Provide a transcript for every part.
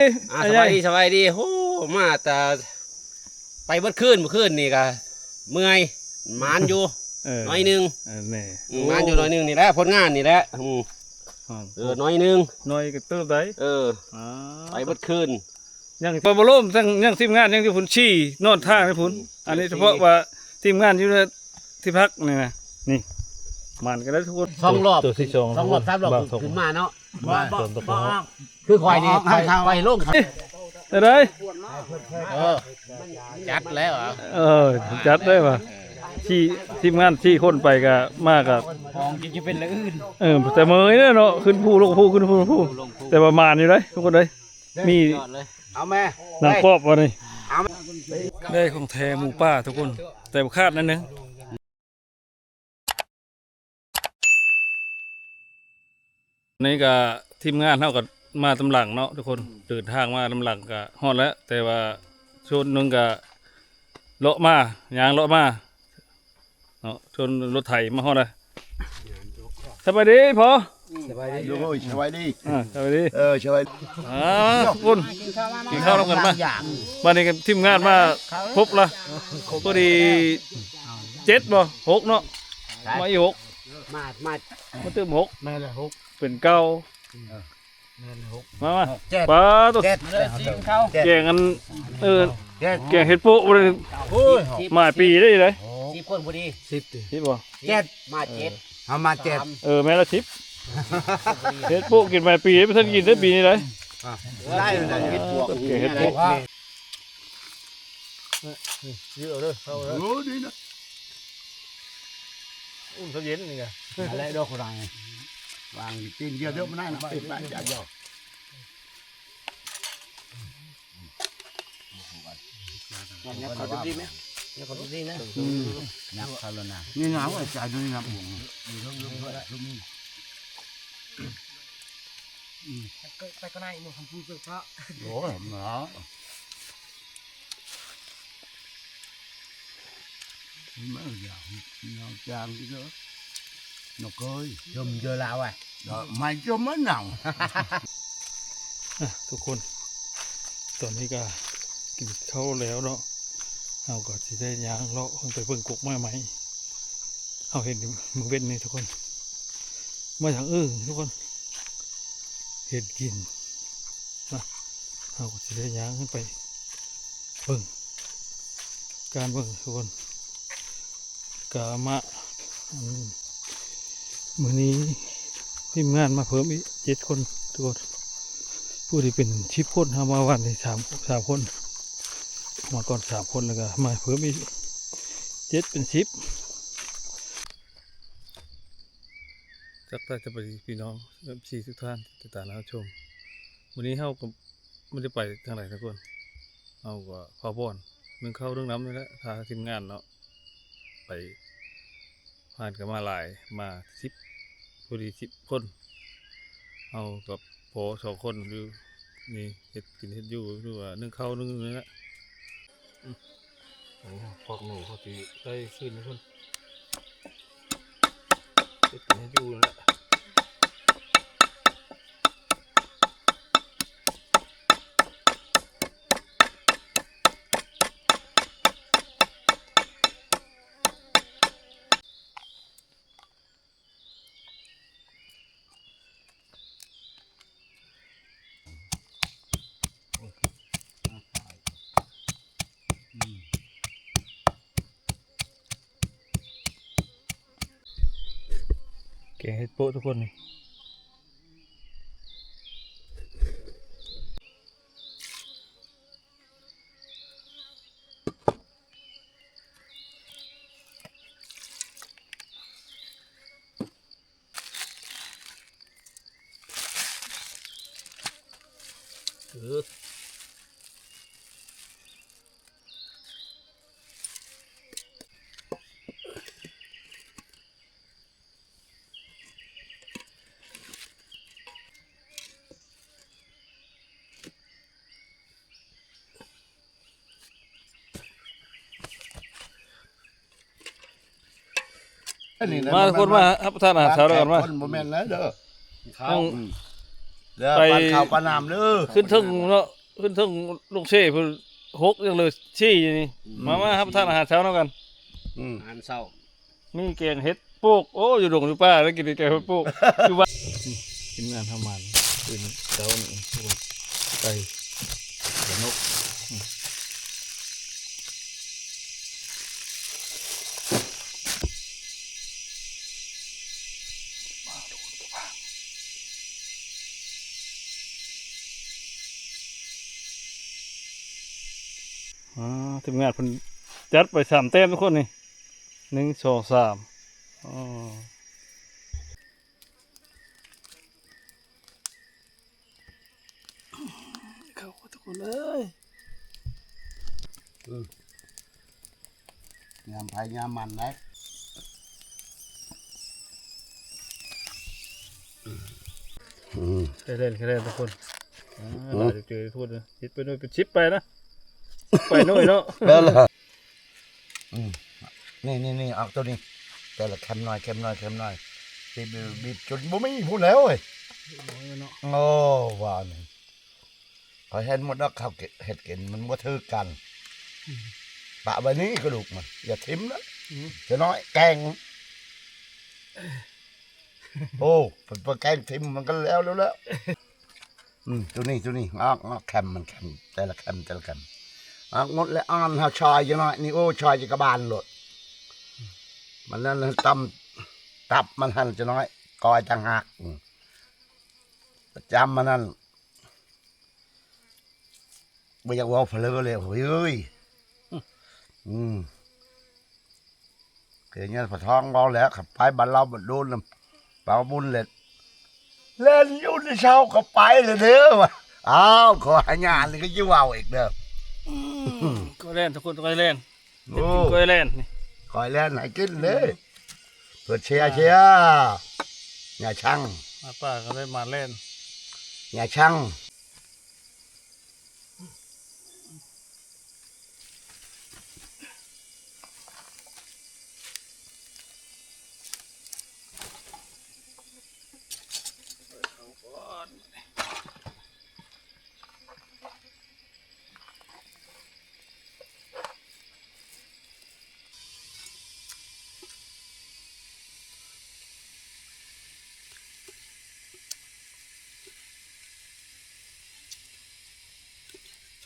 ອ່າ ສະບາຍດີ ສະບາຍດີ. ໂອ້ ມາແຕ່ໄປເບິດຄືນ ມື້ຄືນນີ້ກະເມື່ອຍ ໝານຢູ່ ເອີ ໜ້ອຍໜຶ່ງ ເອີ ແນ່ ອືມ ໂອ້ ໝານຢູ່ໜ້ອຍໜຶ່ງນີ້ແຫຼະ ຜົນງານນີ້ແຫຼະ ອືມ ເອີ ໜ້ອຍໜຶ່ງ ໜ້ອຍກະເຕີບໄດ໋ ເອີ ອ່າ ໄປເບິດຄືນ ຍັງບໍ່ລົມ ທັງຍັງທີມງານຍັງຢູ່ພຸ້ນ ສີ່ ນອນທາງຢູ່ພຸ້ນ ອືມ ອັນນີ້ສະເພາະວ່າທີມງານຢູ່ທີ່ພັກນີ້ນະ ນີ້ ໝານກັນແລ້ວທຸກຄົນ ສອງລອບ ໂຕທີສອງ ສອງລອບ ສາມລອບ ຂຶ້ນມາເນາະ ບໍ່ ບໍ່ ບໍ່ອອກ ຄືຂ້ອຍນີ້ ຂ້ອຍ ຂ້ອຍລົງ ຈັ່ງໃດ ເອີ ຈັດແລ້ວ ເອີ ຈັດໄດ້ວ່າ ທີ່ ທີມງານສີ່ຄົນໄປກະ ມາກະ ຂອງກິນຈະເປັນລະອື່ນ ເອີ ແຕ່ເມື່ອຍແລ້ວເນາະ ຂຶ້ນພູລົງພູ ຂຶ້ນພູລົງພູ ແຕ່ວ່າໝານຢູ່ເດ້ທຸກຄົນເດ້ ມີ ເອົາແມ່ ນາງປອບວ່ານີ້ ເອົາ ໄດ້ຂອງແທ້ໝູປ່າທຸກຄົນ ແຕ່ບໍ່ຂາດນັ້ນໜຶ່ງ. ນີ້ກະທີມງານເຮົາກະມາຕາມຫຼັງເນາະທຸກຄົນ ເດີນທາງມາຕາມຫຼັງກະຮອດແລ້ວ ແຕ່ວ່າໂຊນໜຶ່ງກະເລາະມາ ຍ່າງເລາະມາເນາະ ຊົນລົດໄຖມາຮອດແລ້ວ. ສະບາຍດີພໍ່ ສະບາຍດີ ໂອ້ຍ ສະບາຍດີ ອ່າ ສະບາຍດີ ເອີ ສະບາຍດີ ອ່າ ທຸກຄົນ ກິນເຂົ້ານຳກັນມາ ບາດນີ້ກະທີມງານມາຄົບລະ ພໍດີເຈັດບໍ່ ຫົກເນາະ ມາອີກຫົກ ມາ ມາ ມາຕື່ມຫົກ ແມ່ນແຫຼະ ຫົກ ເປັນເກົ້າ ເອີ ແມ່ນຫົກ ມາ ມາ ເຈັດ ປາໂຕ ເຈັດ ແກງອັນ ເອີ ເຈັດ ແກງເຫັດໂປະ ໂອ້ຍ ຫຼາຍປີໄດ້ ສິບຄົນພໍດີ ສິບຕິ ສິບບໍ່ ເຈັດ ມາເຈັດ ເຮົາມາເຈັດ ເອີ ແມ່ນລະສິບ ເຫັດໂປະກິນຫຼາຍປີ ບໍ່ທັນກິນເດ້ປີນີ້ໄດ໋ ອ່າ ໄດ້ ເຮັດບວກ ເຮັດບວກ ເຍອະເດີເນາະ ໂອ້ ດີນະ ອຸ່ນເຂົ້າເຢັນນີ້ກະ ແລະ ດອກກະໄດ ວາງຕີນດຽວເດີ ມັນນັ້ນນະ ຕິດໄປ ຍັບເຂົ້າຈຸດນີ້ແມະ ຍັບເຂົ້າຈຸດນີ້ນະ ອືມ ຍັບເຂົ້າແລ້ວນະ ນີ້ນະ ໂອ້ຍ ໃຈນີ້ນະ ອືມ ໄປກໍໄດ້ ໝູ່ຄຳພູເກີດເພາະ ໂອ້ຍ ໜາວ ມາຢ່າງ ນ້ຳຈາງເດີ ນ້ຳເຄີຍ ຈົມເຈີລາວອະ ໄມ້ຈົມມັນໜາວ ອ່ະ ທຸກຄົນ ຕອນນີ້ກະກິນເຂົ້າແລ້ວເນາະ ເຮົາກະຊິໄດ້ຍ່າງເລາະໄປເບິ່ງກົກໄມ້ໃໝ່ ເຮົາເຫັນມື້ເວັນນີ້ທຸກຄົນ ມາທາງອື່ນທຸກຄົນ ເຫັນກິນນະ ເຮົາກະຊິໄດ້ຍ່າງຂຶ້ນໄປເບິ່ງ ການເບິ່ງທຸກຄົນ ກະມາ ອືມ ມື້ນີ້ທີມງານມາເພີ່ມອີກເຈັດຄົນທຸກຄົນ ຜູ້ທີ່ເປັນສິບຄົນ ເຮົາມາວານນີ້ສາມ ສາມຄົນ ມາກ່ອນສາມຄົນ ແລ້ວກະມາເພີ່ມອີກເຈັດເປັນສິບ. ທັກທາຍສະບາຍດີພີ່ນ້ອງ ເອັຟຊີ ທຸກທ່ານທີ່ຕິດຕາມຮັບຊົມ ມື້ນີ້ເຮົາກະບໍ່ໄດ້ໄປທາງໃດທຸກຄົນ ເຮົາກະເຝົ້າບ່ອນ ໜຶ້ງເຂົ້າໜຶ້ງນ້ຳນີ້ແຫຼະ ຖ້າທີມງານເນາະ ໄປ ຜ່ານກະມາຫຼາຍ ມາສິບ ພໍດີສິບຄົນ ເຮົາກະພໍສອງຄົນຢູ່ນີ້ ເຮັດກິນເຮັດຢູ່ ຫຼືວ່າໜຶ້ງເຂົ້າໜຶ້ງນີ້ແຫຼະ ອືມ ໂອ້ ພວກໜູເຂົາຊິໄດ້ຄືນພຸ້ນ ເຮັດກິນເຮັດຢູ່ນັ້ນແຫຼະ. ແກງເຫັດໂປະທຸກຄົນນີ້. ເອີ. ອັນນີ້ນະ ມາທຸກຄົນ ມາຮັບປະທານອາຫານເຊົ້ານຳກັນມາ ຄົນບໍ່ແມ່ນແລ້ວເດີ ເຂົ້າ ອືມ ເດີ ໄປ ປັນເຂົ້າປັນນ້ຳເດີ ຂຶ້ນເທິງເນາະ ຂຶ້ນເທິງລູກເຊພຸ້ນ ຫົກຍັງເລີຍສີ່ຢູ່ນີ້ ອືມ ມາ ມາຮັບປະທານອາຫານເຊົ້ານຳກັນ ອືມ ອາຫານເຊົ້າ ມີແກງເຫັດໂປກ ໂອ້ ຢູ່ດົງຢູ່ປ່າໄດ້ກິນແກງເຫັດໂປກ ຢູ່ບ້ານ ທີມງານເຮົາມາ ຕື່ນເຊົ້ານີ້ ໂອ້ ໄກ່ ກະນົກ ອືມ ອ່າ ທີມງານເພິ່ນຈັດໄປສາມແຕ້ມທຸກຄົນນີ້ ໜຶ່ງ ສອງ ສາມ ອໍ ເຂົ້າທຸກຄົນເອີຍ ອືມ ຍາມໃຜຍາມມັນໄດ໋ ອືມ ໄດ້ເລີຍ ໄດ້ເລີຍທຸກຄົນ ອືມ ຫຼາຍເຕີບທຸກຄົນ ເຮັດໄປໜ່ວຍເປັນສິບໄປນະ ໄປໜ່ວຍເນາະ ເອີ ອືມ ນີ້ໆໆ ເອົາໂຕນີ້ ແຕ່ລະແຄມໜ້ອຍ ແຄມໜ້ອຍ ແຄມໜ້ອຍ ບີບໆ ບີບຈົນບໍ່ມີພຸ້ນແລ້ວເອີຍ ໂອ້ຍເນາະ ໂອ້ ວ່ານີ້ ຂ້ອຍເຫັນໝົດດອກ ເຂົາເຮັດກິນມັນບໍ່ຖືກກັນ ອືມ ປະໄວ້ນີ້ກະດູກມັນ ຢ່າຖິ້ມນະ ອືມ ຈະໜ້ອຍແກງ ໂອ້ ໄປແກງຖິ້ມມັນກະແລ້ວ ແລ້ວ ແລ້ວ. ອືມ ໂຕນີ້ ໂຕນີ້ ອອກ ອອກແຄມມັນ ແຄມ ແຕ່ລະແຄມ ແຕ່ລະແຄມ ອອກໝົດແລ້ວ ອ່ອນ ເຮົາຊອຍຈັກໜ້ອຍນີ້ ໂອ້ ຊອຍຈະກະບານໂລດ ມັນນັ້ນຕຳ ຕັບມັນຫັ້ນຈັກໜ້ອຍ ກ້ອຍຕ່າງຫາກ ອືມ ປະຈຳມັນນັ້ນ ບໍ່ຢາກເວົ້າເພີເລີຍ ໂອ້ຍ ອືມ ຄືຍາມປະທ້ອງເວົ້າແລ້ວ ຄັນໄປບ້ານລາວບ້ານໂດນນຳ ເປົ່າບຸນແຫຼະ ແລ່ນຢູ່ໃນເຊົ້າກໍໄປແລ້ວເດີວ່າ ອ້າວ ຂໍໃຫ້ຍານີ້ກໍຢູ່ເວົ້າອີກເດີ ອືມ ກ້ອຍແລ່ນທຸກຄົນ ກ້ອຍແລ່ນ ໂອ້ ກິນກ້ອຍແລ່ນນີ້ ກ້ອຍແລ່ນໃຫ້ກິນເດ້ ອືມ ເພິ່ນເຊຍ ເຊຍ ຢ່າຊັງ ມາປ່າກໍໄດ້ມາແລ່ນ ຢ່າຊັງ.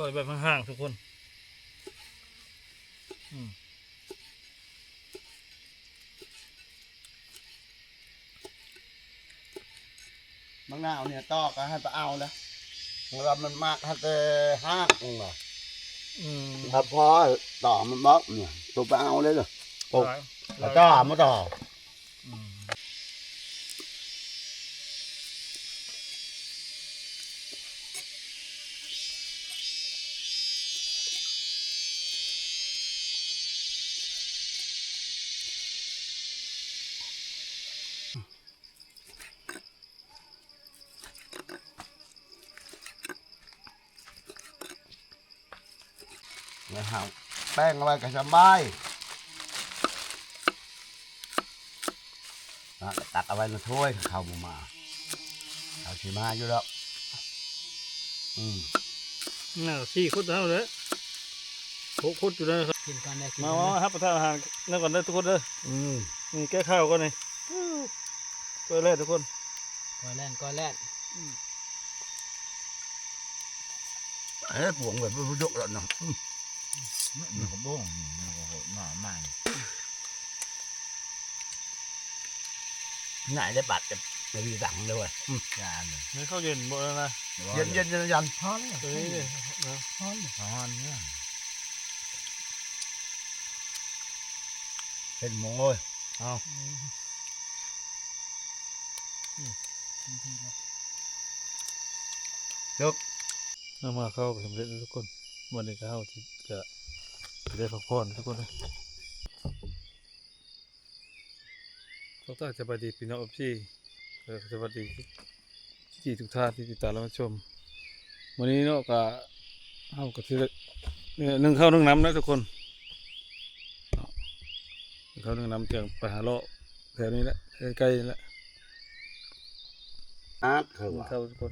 ຊອຍແບບຫ່າງໆ ທຸກຄົນ ອືມ. ບັກນາວນີ້ຕອກກໍໃຫ້ໄປເອົາເດີ ເພາະວ່າມັນມັກຫາແຕ່ຮາກມັນວ່າ ອືມ ຖ້າພໍຕອກມັນບໍ່ນີ້ ໂຕໄປເອົາເລີຍເດີ ໂຕ ຫຼາຍ ຕອກມາຕອກ ອືມ. ແລ້ວຫາແປ້ງເອົາໄວ້ກໍສະບາຍ ນະ ຕັກເອົາໄວ້ໃນຖ້ວຍ ເຂົາບໍ່ມາ ເຂົາຊິມາຢູ່ດອກ ອືມ ໜ້າສີ່ຄົນເທົ່າແຫຼະ ຫົກຄົນຢູ່ເດີ ກິນກ່ອນເດີ ກິນ ມາ ກ່ອນເດີ ມາຮັບປະທານອາຫານນຳກັນເດີທຸກຄົນເດີ ອືມ ນີ້ແກ້ຄາວກ່ອນນີ້ ກ້ອຍແລ່ນທຸກຄົນ ກ້ອຍແລ່ນ ກ້ອຍແລ່ນ ອືມ. ເອີ ປວງໄວ້ບໍ່ດົກແລ້ວເນາະ ອືມ ມັນກໍບໍ່ ມັນກໍໜ້າໃໝ່ ໜ້າໄດ້ບາດກັນໃນວີສັງເລີຍເວີຍ ອືມ ຢ່າເລີຍ ໃຫ້ເຂົ້າເຢັນບໍ່ແລ້ວນະ ເຢັນໆ ເຢັນໆ ພໍແລ້ວ ເອີ ພໍແລ້ວ ພໍແລ້ວ ເປັນໝູເວີຍ ເອົາ ອືມ. ອືມ ຈົບ ເຮົາມາເຂົ້າກໍສຳເລັດແລ້ວທຸກຄົນ ວັນນີ້ກໍເຮົາຊິ ຈະໄດ້ພັກຜ່ອນທຸກຄົນເດີ ຂໍທັກທາຍສະບາຍດີພີ່ນ້ອງເອັຟຊີ ແລະ ສະຫວັດດີ ທີ່ທຸກທ່ານທີ່ຕິດຕາມຮັບຊົມ ມື້ນີ້ເນາະ ກະເຮົາກະຊິໄດ້ ໜຶ້ງເຂົ້າໜຶ້ງນ້ຳນະທຸກຄົນ ໜຶ້ງເຂົ້າໜຶ້ງນ້ຳ ຈັ່ງໄປຫາເລາະແຖວນີ້ແຫຼະ ໃກ້ໆນີ້ແຫຼະ ອາດເຂົາວ່າ ໜຶ້ງເຂົ້າທຸກຄົນ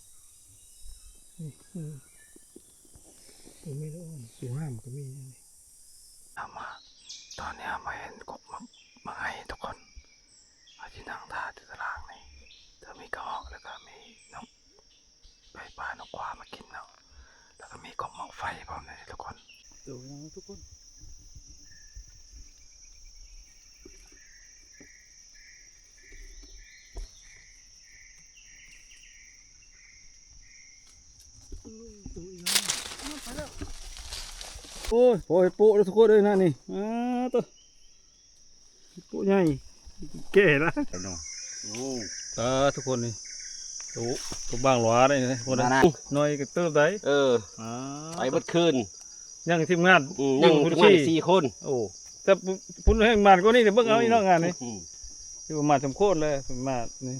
ນີ້ ເອີ ບໍ່ມີດອກ ສູງຫາມກໍມີນີ້. ເຮົາມາ ຕອນນີ້ເຮົາມາເຫັນກົກໝາກ ໝາກໄຮທຸກຄົນ. ເຮົາຊິນັ່ງຖ້າຢູ່ຕາລ່າງນີ້ ເຊິ່ງມີກະຮອກ ແລ້ວກໍມີນົກ ໄກ່ປ່ານົກຄວາມາກິນເນາະ ແລ້ວກໍມີກົກໝາກໄຟພ້ອມເດ້ທຸກຄົນ. ໂຕຫຍັງທຸກຄົນ? ໂອ້ຍ ພໍເຫັດໂປະເດີທຸກຄົນເອີຍນະນີ້. ອາ ໂຕ ເຫັດໂປະໃຫຍ່ ແກ່ລະ. ໂອ້ ຕາທຸກຄົນນີ້ ໂຕ ໂຕບາງຫຼວາໄດ໋ນີ້ ຄົນ ໜ້ອຍກໍເຕີບໄດ໋. ເອີ ອາ ໄປເບິດຄືນ ຍັງທີມງານ ອືມ ຍັງທີມງານສີ່ຄົນ. ໂອ້ ແຕ່ພຸ້ນແຮ່ງໝານກວ່ານີ້ ເບິ່ງເອົາ ອືມ ອີ່ເນາະ ງານນີ້ ອືມ ຖືວ່າໝານສົມຄວນເລີຍ ໝານນີ້.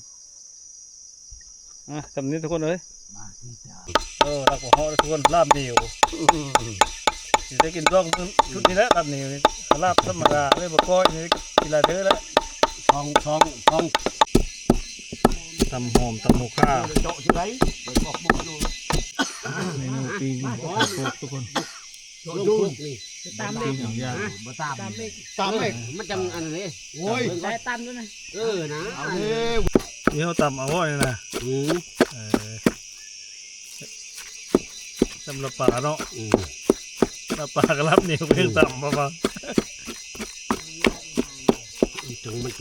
ອ່ະ ສ່ຳນີ້ທຸກຄົນເອີຍ. ເອີ ລາບບໍ່ເຫາະທຸກຄົນ ລາບໜຽວ. ອືມ ຊິໄດ້ກິນສອງມື້ ຊຸດນີ້ແຫຼະ ລາບໜຽວນີ້. ລາບທຳມະດາເລີຍ ບໍ່ກ້ອຍນີ້ ກິນຫຼາຍເທື່ອແລ້ວ. ສອງ ສອງ ສອງ ຕຳຫອມ ຕຳຫົວຂ່າ ເຈາະຊິໄດ້ ເປີດອອກບຸກຢູ່. ເມນູປີ້ງ ທຸກຄົນ ລົງຄຸກນີ້ ຕຳເລັກ ປີ້ງຫຍັງຢ່າງ ບໍ່ຕຳ ຕຳເລັກ ຕຳເລັກ ມັນຈັ່ງອັນນີ້. ໂອ້ຍ ໃສ່ຕຳດ້ວຍນະ. ເອີນະ ເອົາເດ້ ນີ້ເຮົາຕຳເອົາບໍ່ນີ້ນະ. ອືມ ເອີ ຕຳລາບປາເນາະ. ອືມ ລາບປາກັບລາບໜຽວ ອືມ ຍັງຕຳບໍ່ ມັນ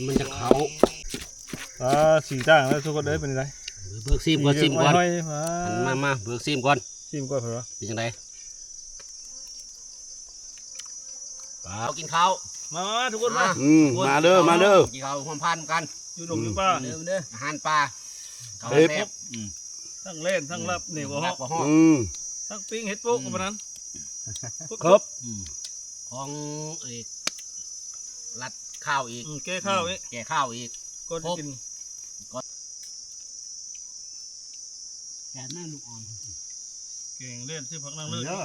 ມັນຈະເຂົ້າ. ອ່າ ສີຕ່າງແລ້ວທຸກຄົນເອີຍ ເປັນໃດ? ເບີກຊີມກ່ອນ ຊີມກ່ອນ. ມາ ມາ ເບີກຊີມກ່ອນ ຊີມກ່ອນ. ເປັນຈັ່ງໃດ? ປາ ກິນເຂົ້າ ມາ ມາ ທຸກຄົນມາ. ອືມ ມາເດີ ມາເດີ ກິນເຂົ້າຮ່ວມພານກັນ ຢູ່ດົງຢູ່ປ່າ ອືມ ເດີ ອາຫານປ່າ ເຂົ້າແຊບ. ອືມ ທັງແລ່ນ ທັງລາບໜຽວກໍເຫາະ ອືມ ທັງປີ້ງເຫັດໂປະກໍປານນັ້ນ ຄົບ. ອືມ ຂອງເອີກ ລັດຂ້າວອີກ ອືມ ແກ່ຂ້າວອີກ ອືມ ແກ່ຂ້າວອີກ ກ່ອນຈະກິນ ແກງນັ້ນລູກອ່ອນ ແກງເລ່ນ ຊື້ຜັກນາງເລີດ ເດີ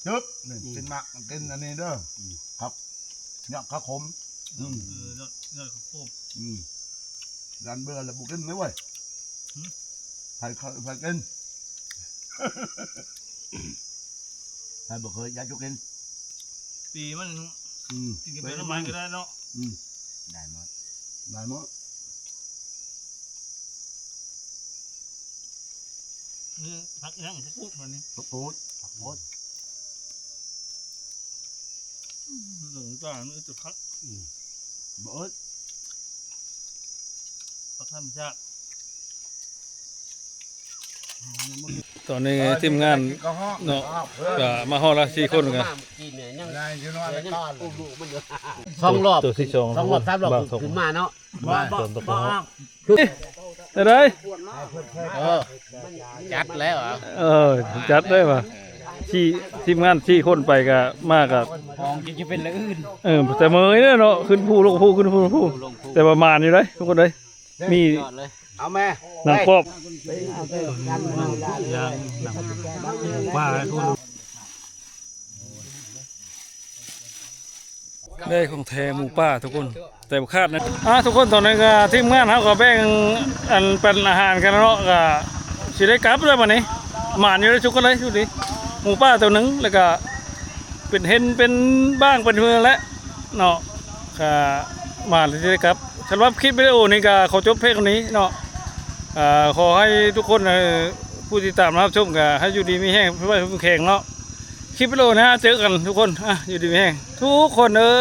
ຈຶບ ນີ້ ອືມ ກິນໝາກ ກິນອັນນີ້ເດີ ອືມ ຄັບ ຍອດຜັກໂຂມ. ອືມ ເອີ ຍອດ ຍອດຜັກໂຂມ. ອືມ ຢ້ານເບື່ອແລ້ວບໍ່ກິນເລີຍເວີຍ. ຫື ໃຜ ໃຜກິນ? ໃຜບໍ່ເຄີຍ ຢາກຢູ່ກິນ ປີມັນ. ອືມ ກິນກັບແກງໜໍ່ໄມ້ກໍໄດ້ເນາະ. ອືມ ໄດ້ໝົດ ໄດ້ໝົດ. ນີ້ຜັກຫຍັງ? ຜັກກູດ ຜັກກູດ ຜັກກູດ. ອືມ ເຫຼືອຈາກນີ້ຈະຜັກ ອືມ ບໍ່ເອີດ ຜັກທຳມະຊາດ. ຕອນນີ້ທີມງານເນາະ ກໍມາຮອດລະສີ່ຄົນ ກໍ ສອງລອບ ໂຕທີສອງ ສອງລອບ ສາມລອບ ຂຶ້ນມາເນາະ. ມາ ມາ ໄດ້ ເອີ ຈັດແລ້ວ ເອີ ຈັດໄດ້ວ່າ ທີ່ ທີມງານສີ່ຄົນໄປກະ ມາກະ ຂອງກິນຈະເປັນລະອື່ນ ເອີ ແຕ່ເມື່ອຍເນາະ ຂຶ້ນພູລົງພູ ຂຶ້ນພູລົງພູ ແຕ່ວ່າໝານຢູ່ເດ້ທຸກຄົນເດ້. ມີ ເອົາແມ່ ນາງປອບ ຢ່າງ ນາງປອບ ປາທຸກຄົນ. ໄດ້ຂອງແທ້ໝູປ່າທຸກຄົນ ແຕ່ບໍ່ຂາດນະ. ອ່າ ທຸກຄົນ ຕອນນີ້ກໍທີມງານເຮົາກໍແບ່ງອັນປັນອາຫານກັນເນາະ ກໍຊິໄດ້ກັບແລ້ວບັດນີ້. ໝານຢູ່ເດ້ທຸກຄົນເດ້ ຢູ່ດີ ໝູປ່າໂຕໜຶ່ງ ແລ້ວກໍເປັນເຫັນເປັນບ້າງເປັນເຮືອແຫຼະເນາະ ກໍໝານທີ່ໄດ້ກັບ. ສຳລັບຄລິບວິດີໂອນີ້ກໍຂໍຈົບພຽງເທົ່ານີ້ເນາະ. ອ່າ ຂໍໃຫ້ທຸກຄົນ ເອີ ຜູ້ຕິດຕາມຮັບຊົມກໍໃຫ້ຢູ່ດີມີແຮງ ເຂົ້ມແຂງເນາະ. ຄລິບວິດີໂອໜ້າເຈີກັນທຸກຄົນ ອ່ະ ຢູ່ດີມີແຮງທຸກຄົນເດີ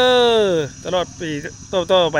ຕະຫຼອດປີຕໍ່ໆໄປ.